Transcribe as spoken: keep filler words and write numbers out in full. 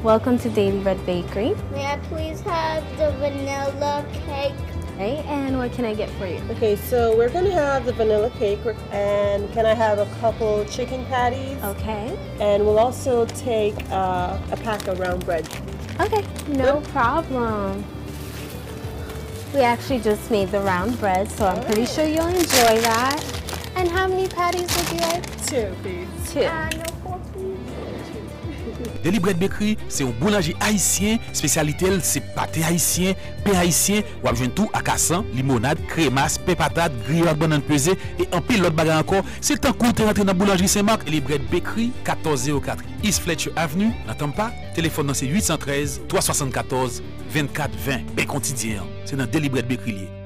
Welcome to Daily Bread Bakery. May I please have the vanilla cake? Okay, and what can I get for you? Okay, so we're gonna have the vanilla cake, and can I have a couple chicken patties? Okay. And we'll also take uh, a pack of round bread. Okay, no problem. We actually just made the round bread, so I'm pretty sure you'll enjoy that. And how many patties would you like? Two, please. Two. Uh, no coffee. Deli Brèd Bekri se yon boulanje ayisyen, espesyalite l se pate ayisyen, pen ayisyen, w ap jwenn tou akasan, limonad, kremas, pen patat, griyo ak bannann peze e anpil lòt bagay ankò. Se tankou w te rantre nan boulanjri Sen Mak, Deli Brèd Bekri, katòz zewo kat East Fletcher Avenue, nan Tampa. Telefòn nan se uit san trèz, twa swasann katòz, vennkat ven. Pen kontidyen an, se nan Deli Brèd Bekri l ye.